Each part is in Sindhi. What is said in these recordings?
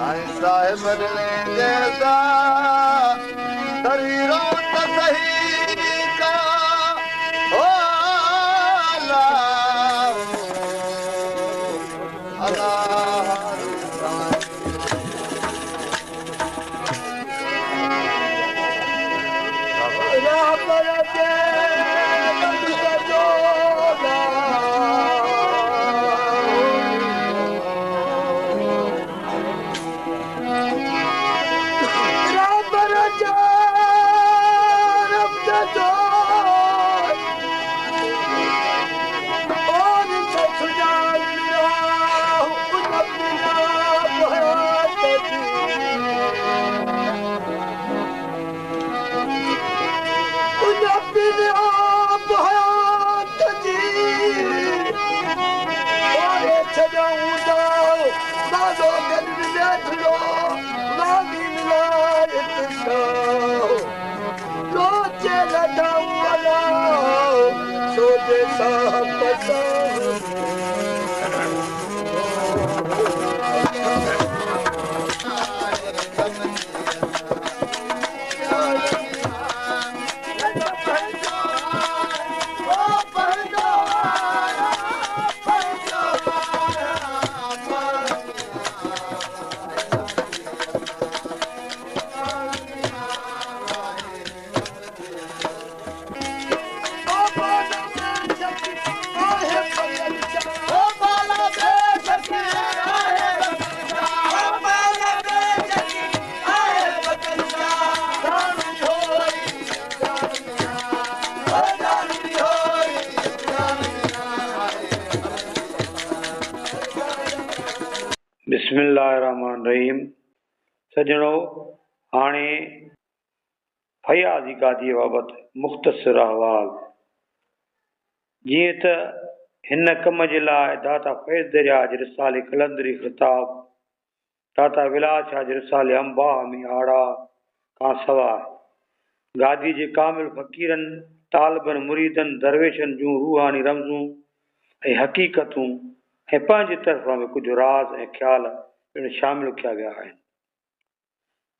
سائين صاحب ڏني جنهن سان سريرو ته صحيح ڪا هو الله الله سائين. رهبر جي بند جو رهبر جي رب جو اور سڃاڻ بسم الله الرحمٰن الرحيم سڄڻو هاڻي فياضي گاديء بابت مختصر احوال. جيئن ته هن ڪم جي لاء داتا فيض درياء جي رسالي قلندري خطاب، داتا ولاء شاهه جي رسالي انباهه ۾ آڙاهه کان سواء گاديء جي ڪامل فقيرن، طالبن، مريدن، درويشن جون روحاني رمزون ۽ حقيقتون ۽ پنهنجي طرفان به ڪجهه راز ۽ خيال پڻ شامل ڪيا ويا آهن.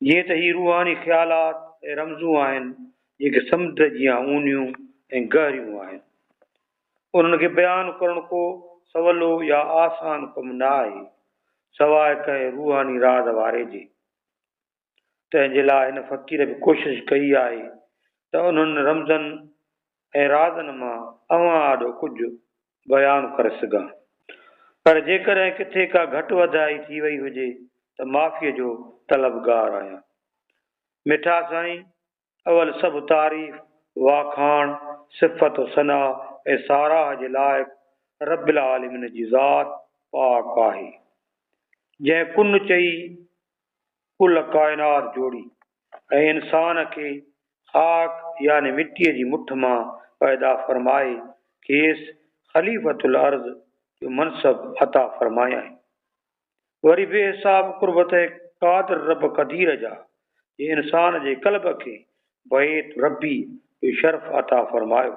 جيئن ته هي روحاني خيالات ۽ رمزون آهن، جيڪي سمنڊ جيان اونهيون ۽ گهريون آهن. انهن کي بيان ڪرڻ ڪو سولو يا آسان ڪم نه آهي، سواء ڪنهن روحاني راز واري جي. تنهن جي لاء هن فقير به ڪوشش ڪئي آهي ته انهن رمزن ۽ رازن مان اوهان آڏو ڪجهه بيان ڪري سگهان. پر جيڪڏهن ڪٿي ڪا گهٽ وڌائي ٿي وئي هجي ته معافيء جو طلبگار آهيان. مٺا سائين، اول سڀ تعريف، واکاڻ، صفت و ثنا ۽ ساراهه جي لائق رب العالمين جي ذات پاڪ آهي، جنهن ڪن چئي ڪل ڪائنات جوڙي ۽ انسان کي خاڪ يعني مٽيء جي مٺ مان پيدا فرمائي کيس خليفة الارض جو منصب عطا فرمايائين. وري بي حساب قربت ۽ قادر رب قدير جا جنهن انسان جي قلب کي بيت ربي جو شرف عطا فرمايو.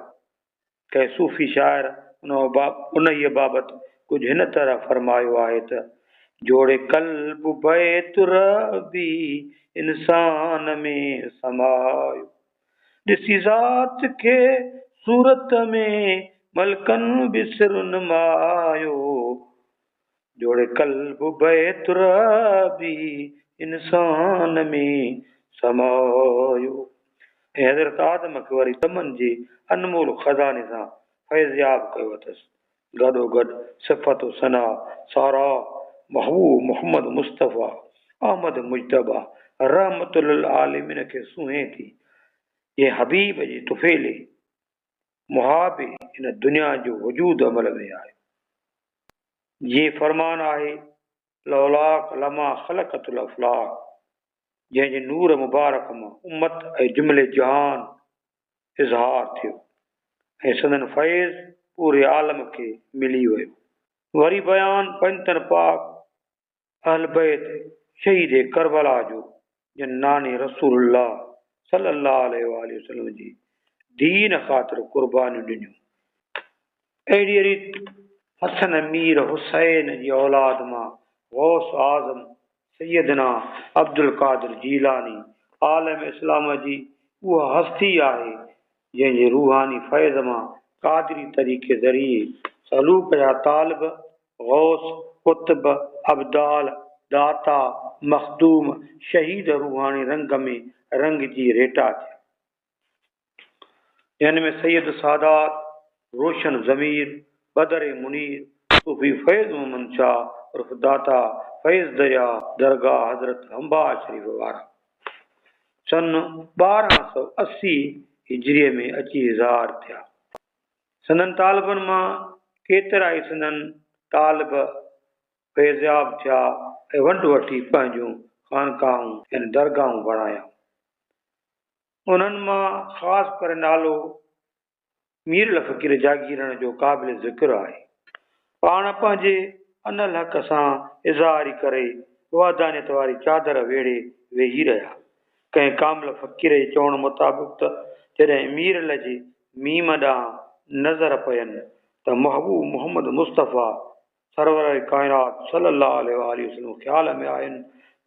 ڪنهن صوفي شاعر انهيء بابت ڪجهه هن طرح فرمايو آهي ته، جوڙي قلب بيت ربي انسان ۾ سمايو، ڏسي ذات کي صورت ۾ ملڪن به سر نمايو، جوڙي قلب بيت ربي انسان ۾ سمايو ۽ حضرت آدم کي وري دمن جي انمول خزاني سان فيضياب ڪيو اٿس. گڏوگڏ صفت و ثنا ساراهه محبوب محمد مصطفيٰ احمد مجتبيٰ رحمت للعالمين کي سونهين ٿي، جنهن حبيب جي طفيلي محابي هن دنيا جو وجود عمل ۾ آيو. جيئن فرمان آهي، لولاک لما خلقت الافلاک، جنهن جي نور مبارڪ مان امت ۽ جملي جهان اظهار ٿيو ۽ سندن فيض پوري عالم کي ملي ويو. وري بيان پنجتن پاڪ اهل بيت شهيد ڪربلا جو جن ناني رسول الله صلي الله عليه واٰله وسلم جي دين خاطر قربانيون ڏنيون. اهڙيء ريت حسن مير حسين جي اولاد مان غوث اعظم سيدنا عبدالقادر جيلاني عالم اسلام جي اها هستي آهي، جنهن جي روحاني فيض مان قادري طريقي ذريعي سلوڪ جا طالب، غوث، قطب، ابدال، داتا، مخدوم، شهيد روحاني رنگ ۾ رڱجي ريٽا ٿيا. جن ۾ سيد سادات، روشن ضمير، بدر منير، صوفي فيض محمد شاهه عرف داتا فيض درياء درگاهه حضرت هنباهه شريف وارا سن 1280 هجريء ۾ اچي ظاهر ٿيا. سندن طالبن مان ڪيترائي سندن طالب فيضياب ٿيا ۽ ونڊ وٺي پنهنجون خانقاهون يعني درگاهون بڻايائون. انهن مان خاص ڪري نالو ميرل فقير جاگيرڻ جو قابل ذڪر آهي. پاڻ پنهنجي انالحق سان اظهاري ڪري وحدانيت واري چادر ويڙهي ويهي رهيا. ڪنهن ڪامل فقير جي چوڻ مطابق ته جڏهن ميرل جي ميم ڏانهن نظر پين ته محبوب محمد مصطفيٰ سرور ڪائنات صلي الله عليه واٰله وسلم خيال ۾ آين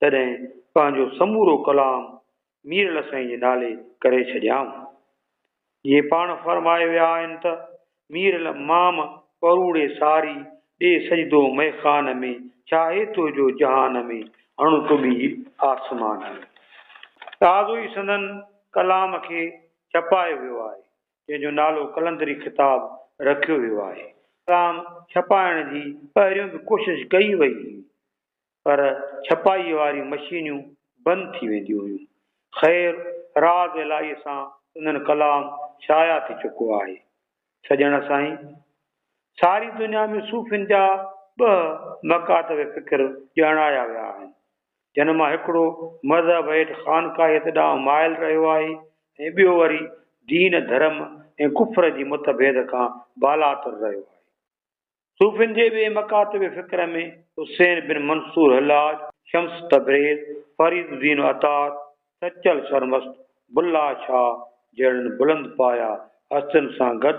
تڏهن پنهنجو سمورو ڪلام ميرل سائين جي نالي ڪري ڇڏيائون. جيئن پاڻ فرمائي ويا آهن ته، ميرل مام پروڙي ساري، ڏي سجدو مئخان ۾، ڇاهي تنهنجو جهان ۾، هڻ ٽٻي آسمان ۾. تازو ئي سندن ڪلام کي ڇپايو ويو آهي، جنهن جو نالو قلندري خطاب رکيو ويو آهي. ڪلام ڇپائڻ جي پهريون به ڪوشش ڪئي وئي هئي، پر ڇپائيء واريون مشينيون بند ٿي وينديون هيون. خير، راز الاهيء سان سندن ڪلام شايع ٿي چڪو آهي. سڄڻ سائين! ساري دنيا ۾ صوفين جا ٻه مڪاتب فڪر ڄاڻايا ويا آهن، جن مان هڪڙو مذهب هيٺ خانقاهيت ڏانهن مائل رهيو آهي ۽ ٻيو وري دين ڌرم ۽ ڪفر جي متڀيد کان بالاتر رهيو آهي. صوفين جي ٻئي مڪاتب فڪر ۾ حسين بن منصور حلاج، شمس تبريز، فريد الدين عطار، سچل سرمست، بلا شاهه جهڙن بلند پايه هستين سان گڏ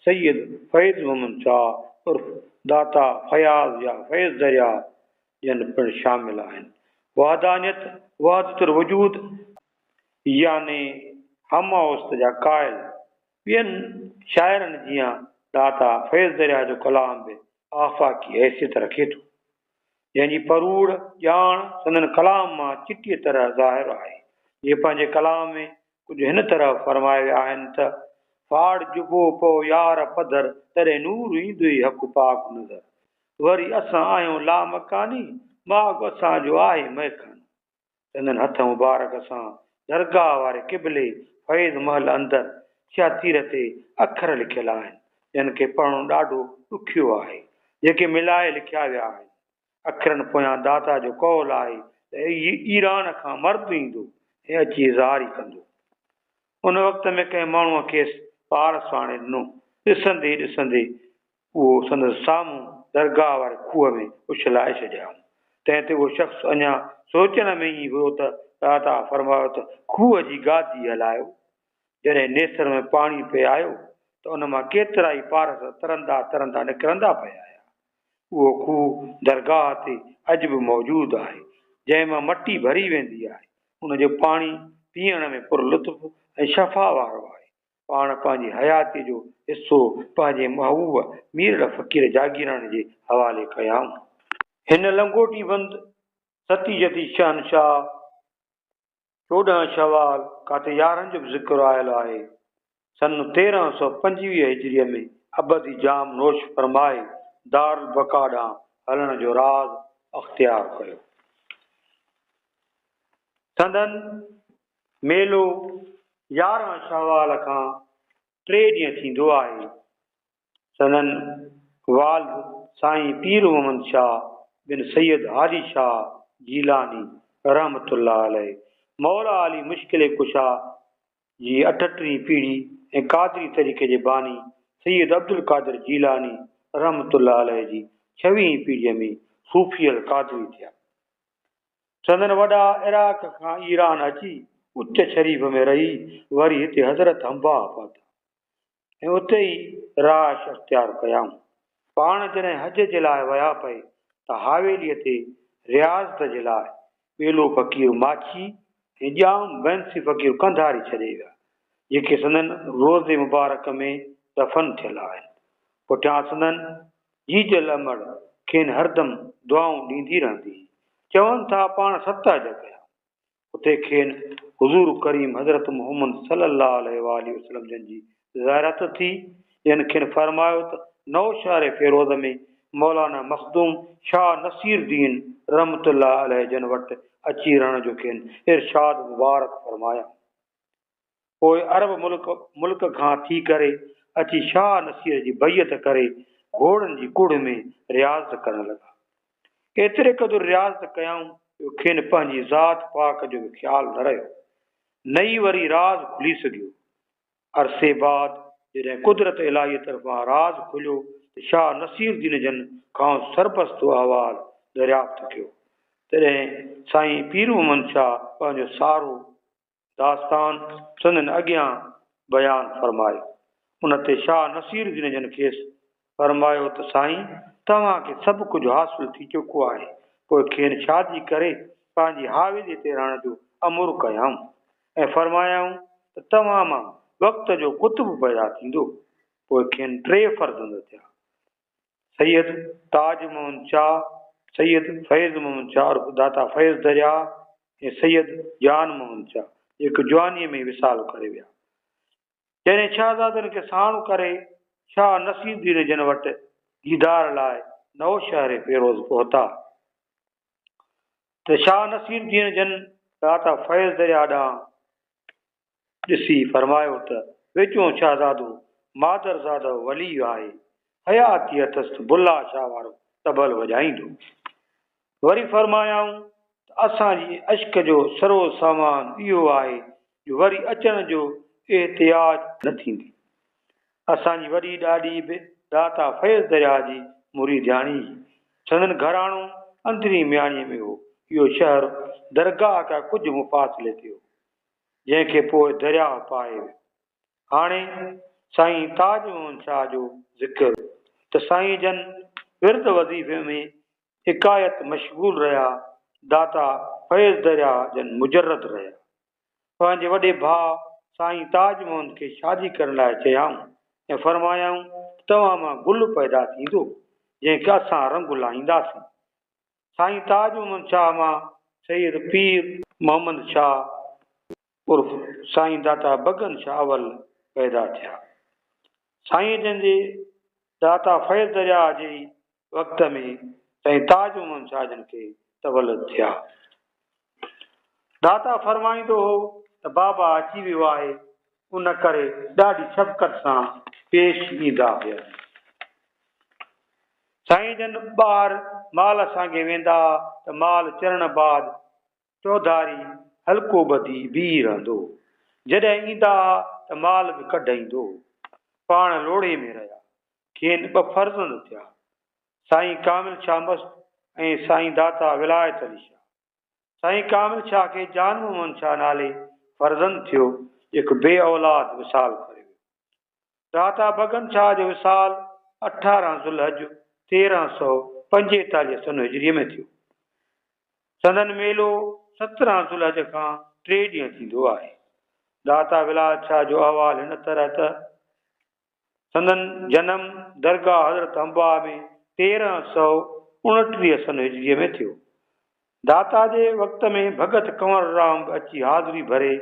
سيد فيض محمد شاهه عرف داتا فياض يا فيض درياء جن پڻ شامل آهن. وحدانيت، وحدت الوجود يعني همه اوست جا قائل ٻين شاعرن جيان داتا فيض درياء جو ڪلام به آفاقي حيثيت رکي ٿو، جنهن جي پروڙ ڄاڻ سندن ڪلام مان چٽيء طرح ظاهر آهي. جي پنهنجي ڪلام ۾ ڪجهه هن طرح فرمائي ويا آهن ته، ڦاڙ جبو پئو يار پڌر، تڏهن نور ايندوئي حق پاڪ نظر. وري اسان آهيون لامڪاني، ماڳ اسان جو آهي مئخانو. سندن هٿ مبارڪ سان درگاهه واري قبلي فيض محل اندر شهتير تي اکر لکيل آهن، جن کي پڙهڻ ڏاڍو ڏکيو آهي، جيڪي ملائي لکيا ويا آهن. اکرن پويان داتا جو قول آهي ته ايران کان مرد ايندو ۽ اچي زاري ڪندو. ان وقت ۾ ڪنهن ماڻهوء کيس پارس آڻي ڏنو. ڏسندي ئي ڏسندي اهو سندس سامهون درگاهه واري کوهه ۾ اڇلائي ڇڏيائون. تنهن تي اهو شخص اڃا سوچڻ ۾ ئي هيو ته داتا فرمايو ته کوهه جي گادي هلايو. جڏهن نيسر ۾ پاڻي پئي آيو ته ان مان ڪيترائي پارس ترندا ترندا نڪرندا پئي آيا. اهو کوهه درگاهه تي اڄ به موجود آهي، جنهن مان مٽي ڀري ويندي آهي. ان جو پاڻي پيئڻ ۾ پر لطف ۽ شفا وارو آهي. پاڻ پنهنجي حياتيء جو حصو پنهنجي محبوب ميرڙ فقير جاگيراڻي جي حوالي ڪيائون. هن لنگوٽي بند ستي جتي شهنشاهه 14 شوال ڪاتي 11 جو به ذڪر آيل آهي. سن 1325 هجريء ۾ ابدي جام نوش فرمائي دارالبقا ڏانهن هلڻ جو راز اختيار ڪيو. سندن ميلو 11 شوال کان ٽي ڏينهن ٿيندو آهي. سندن والد سائين پير محمد شاهه بن سيد هادي شاهه جيلاني رحمة الله عليه مولا علي مشڪل ڪشا جي اٺٽيهين پيڙهي ۽ قادري طريقي جي باني سيد عبدالقادر جيلاني رحمة الله عليه جي ڇويهين پيڙهيء ۾ صوفي القادري ٿيا. سندن وڏا عراق کان ايران اچي اچ شريف ۾ رهي وري هتي حضرت هنباهه پهتا ۽ اتي ئي رهائش اختيار ڪيائون. پاڻ جڏهن حج جي لاء ويا پئي ته حاويليء تي رياضت جي لاء. ٻيلو فقير ماڇي ۽ ڄام بئنسي فقير ڪنڌاري ڇڏي ويا، جيڪي سندن روضي مبارڪ ۾ دفن ٿيل آهن. پٺيان سندن جيجل امڙ کين هردم دعائون ڏيندي رهندي هئي. چون ٿا پاڻ ست حج ڪيا. اتي کين حضور ڪريم حضرت محمد صلي الله عليه واٰله وسلم جن جي زيارت ٿي، جن کين فرمايو ته نوشهري فيروز ۾ مولانا مخدوم شاهه نصير الدين رحمة الله عليه جن وٽ اچي رهڻ جو کين ارشاد مبارڪ فرمايائون. پوء عرب ملڪ ملڪ کان ٿي ڪري اچي شاهه نصير جي بيعت ڪري گهوڙن جي ڪڙهه ۾ رياضت ڪرڻ لڳا. ايتري قدر رياضت ڪيائون جو کين پنهنجي ذات پاڪ جو به خيال نه رهيو، نه ئي وري راز کلي سگهيو. عرصي بعد جڏهن قدرت الاهيء طرفان راز کليو ته شاهه نصير الدين جن کانئس سربستو احوال دريافت ڪيو، تڏهن سائين پير محمد شاهه پنهنجو سارو داستان سندن اڳيان بيان فرمايو. ان تي شاهه نصير الدين جن کيس فرمايو ته سائين توهان کي سڀ ڪجهه حاصل ٿي چڪو آهي. پوء کين شادي ڪري پنهنجي حاويليء تي رهڻ جو امر ڪيائون ۽ فرمايائون ته توهان مان وقت جو قطب پيدا ٿيندو. پوء کين ٽي فرزند ٿيا. سيد تاج محمد شاهه، سيد فيض محمد شاهه عرف داتا فيض درياء ۽ سيد جان محمد شاهه جيڪي جوانيء ۾ ئي وصال ڪري ويا. جڏهن شهزادن کي ساڻ ڪري شاهه نصير الدين جن وٽ ديدار لاء نوشهري فيروز پهتا ته شاهه نصير الدين جن داتا فيض درياء ڏانهن ڏسي فرمايو ته وچون شهزادو مادر زاده ولي آهي، حياتي اٿس ته بلا شاهه وارو طبل وڄائيندو. وري فرمايائون ته اسان جي عشق جو سرو سامان اهو آهي جو وري اچڻ جو احتياج نه ٿيندي. اسان جي وڏي ڏاڏي به داتا فيض درياء جي مريدياڻي هئي. سندن گهراڻو اندرين مياڻيء ۾ هو. اهو شهر درگاهه کان ڪجهه مفاصلي تي هو. جنهن کي پوء درياهه پائي ويو. هاڻي سائين تاج محمد شاهه جو ذڪر ته سائين جن ورد وظيفي ۾ حڪايت مشغول رهيا، داتا فيض درياهه جن مجرد رهيا. پنهنجي وڏي ڀاء سائين تاج محمد کي شادي ڪرڻ لاء چيائون ۽ فرمايائون ته توهان مان گل پيدا ٿيندو، جنهن کي اسان رنگ لائينداسين. سائين تاج محمد شاهه مان سيد پير محمد شاهه عرف سائين داتا بگن شاهه اول پيدا ٿيا. سائين جن جي داتا فيض درياهه جي ئي وقت ۾ سائين تاج محمد شاهه جن کي تولد ٿيا. داتا فرمائيندو هو ته بابا اچي ويو آهي، ان ڪري ڏاڍي شفقت سان پيش ايندا هيا. سائين جن ٻاهر مال سانگي ويندا ها ته مال چرڻ بعد چوڌاري حلقو ٻڌي بيهي رهندو هو. جڏهن ايندا ها ته مال به ڪڍ ايندو هو. پاڻ لوڙهي ۾ رهيا. کين ٻه فرزند ٿيا. سائين ڪامل شاهه مست ۽ سائين داتا ولايت علي شاهه. سائين ڪامل شاهه کي جان محمد شاهه نالي فرزند ٿيو، جيڪو بي اولاد وصال ڪري ويو. داتا بگن شاهه جو وصال 18 ذوالحج 1345 سن هجريء ۾ ٿيو. سندن ميلو 17 ذوالحج کان ٽي ڏينهن ٿيندو آهي. داتا ولايت شاهه جو احوال هن طرح ته. سندن جنم درگاهه حضرت انباهه ۾ 1329 سن هجريء ۾ ٿيو. داتا جي وقت ۾ ڀڳت ڪنور رام به اچي حاضري ڀري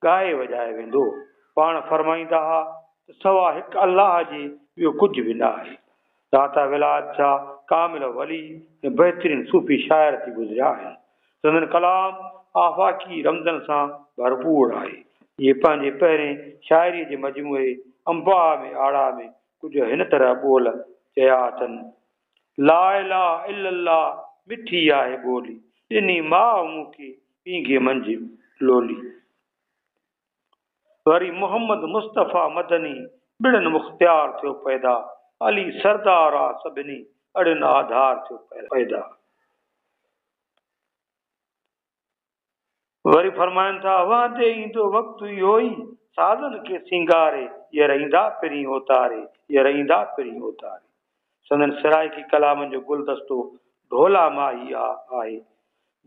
ڳائي وڄائي ويندو هو. پاڻ فرمائيندا ها ته سوا هڪ الله جي ٻيو ڪجهه به نه آهي. داتا ولايت شاهه ڪامل ولي ۽ بهترين صوفي شاعر ٿي گذريا آهن. سندن ڪلام آفاقي رمزن سان ڀرپور آهي. اهي پنهنجي پهرين شاعريء جي مجموعي انباهه ۾ آڙاهه ۾ ڪجهه هن طرح ٻول چيا اٿن، لا اله الا الله مٺي آهي ٻولي، ڏني ماء مون کي پينگهي منجهه لولي. وري محمد مصطفيٰ مدني ٻڙن مختيار ٿيو پيدا، علي سردار آ سڀني اڙين آڌار ٿيو پيدا. وري فرمائن ٿا، وهندي ايندو وقت اهو ئي، سازن کي سينگاري، ير ايندا پرين اوتاري، ير ايندا پرين اوتاري. سندن سرائيڪي ڪلامن جو گلدستو ڍولا ماهي آ آهي.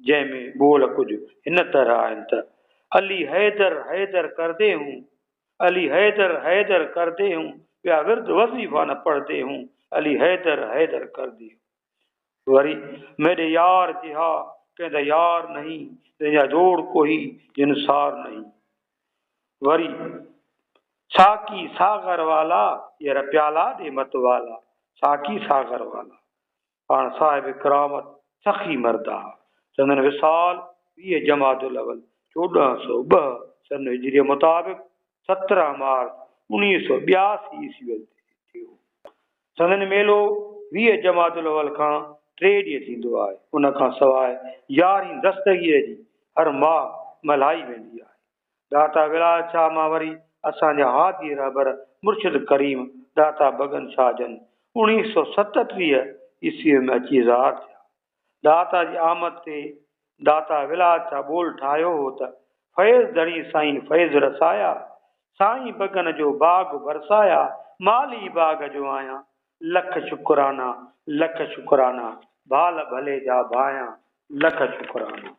جنهن ۾ ٻول ڪجهه هن طرح آهن ته، علي حيدر حيدر ڪردي هون، علي حيدر حيدر ڪردي هون، ٻيا ورد وظيفا نه پڙهدي هون، علي حيدر حيدر ڪردي هون. وري ميڏي يار جيها ڪنهن دا يار نهين، تنهن جا جوڙ ڪوهي جن سار نهين. وري ساقي ساغر والا ير پيالا ڏي مت والا، ساقي ساغر والا. پاڻ صاحب ڪرامت سخي مرد ها. سندن وصال 20 جمادي الاول 1402 سن هجريء مطابق 17 مارچ 1982 عيسويء تي ٿيو. سندن ميلو 20 جمادي الاول کان ٽي ڏينهن ٿيندو آهي. ان کان سواء يارهين دستگير جي هر ماهه ملهائي ويندي آهي. داتا ولايت شاهه مان وري اسان جا هادي رهبر مرشد ڪريم داتا بگن شاهه جن 1937 عيسويء ۾ اچي ظاهر ٿيا. داتا جي آمد تي داتا ولايت شاهه ٻول ٺاهيو هو ته، فيض ڌڻي سائين فيض رسايا، سائين بگن جو باغ برسايا، مالهي باغ جو آهيان، لک شڪرانا، لک شڪرانا، ڀال ڀلي جا ڀانئيان، لک شڪرانا.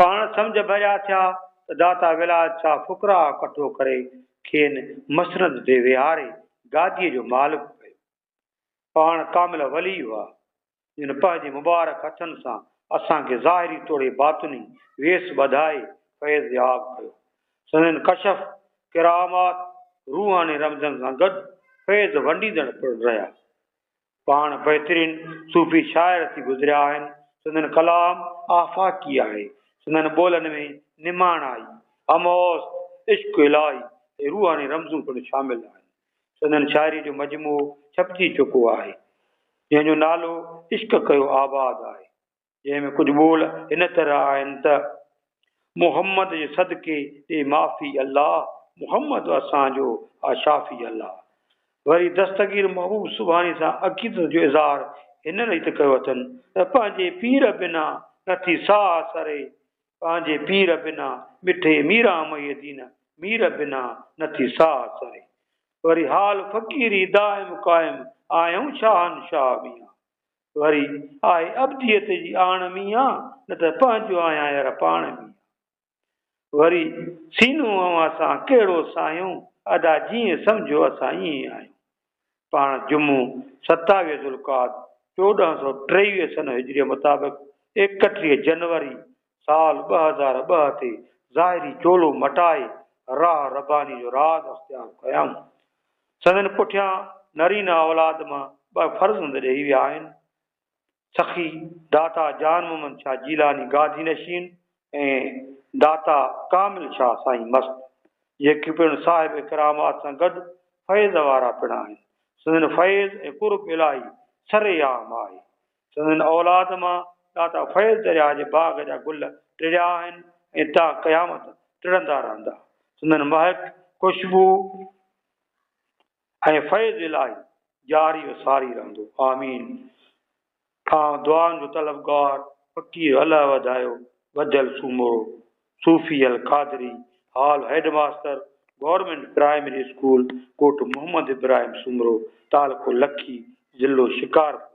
پاڻ سمجهه ڀريا ٿيا ته داتا ولايت شاهه فقراء ڪٺو ڪري کين مسند تي ويهاري گاديء جو مالڪ ڪيو. پاڻ ڪامل ولي هئا، جن پنهنجي مبارڪ هٿن سان اسان کي ظاهري توڙي باطني ويس ٻڌائي فيض ياب ڪيو. سندن ڪشف، ڪرامات، روحاني رمزن سان گڏ فيض ونڊيندڙ پڻ رهيا. پاڻ بهترين صوفي شاعر ٿي گذريا آهن. سندن ڪلام آفاقي آهي. سندن ٻولن ۾ نماڻائي، همهوست، عشق الاهي ۽ روحاني رمزون پڻ شامل آهن. سندن شاعري جو مجموعو ڇپجي چڪو آهي، جنهن جو نالو عشق ڪيو آباد آهي. جنهن ۾ ڪجهه ٻول هن طرح آهن ته، محمد جي صدقي ڏي معافي الله، محمد اسان جو آ شافي الله. وري دستگير محبوب سبحاني سان عقيدت جو اظهار هن ريت ڪيو اٿن ته، پنهنجي پير بنا نه ٿي ساهه سري، پنهنجي پير بنا مٺي ميران محي الدين، مير بنا نه ٿي ساهه سري. وري حال فقيري دائم قائم، آهيون شاهن شاهه ميان. وري آهي ابديت جي آڻ ميان، نه ته پنهنجو آهيان يار پاڻ ميان. وري سينو اوهان سان ڪهڙو ساهيون، ادا جيئن سمجهو اسان ائين آهيون. پاڻ جمعو 27 ذوالقعد 1423 سن هجريء مطابق 31 جنوري سال 2002 تي ظاهري چولو مٽائي راهه رباني جو راز اختيار ڪيائون. سندن پٺيان نرينه اولاد مان ٻه فرزند ڏيئي ويا آهن. سخي داتا جان محمد شاهه جيلاني گادي نشين ۽ داتا ڪامل شاهه سائين مست، جيڪي پڻ صاحب ڪرامات سان گڏ فيض وارا پڻ آهن. سندن فيض ۽ قرب الاهي سر عام آهي. سندن اولاد مان ڏاتا فيض درياهه جي باغ جا گل ٽڙيا آهن ۽ تا قيامت ٽڙندا رهندا. سندن مهڪ، خوشبو ۽ فيض الاهي جاري و ساري رهندو. آمين. آئون دعائن جو طلبگار فقير الله وڌايو وڌيل سومرو، صوفي القادري، حال head master government primary school Goth Muhammad Ibrahim Soomro, تعلقو لکي، ضلعو شڪارپور.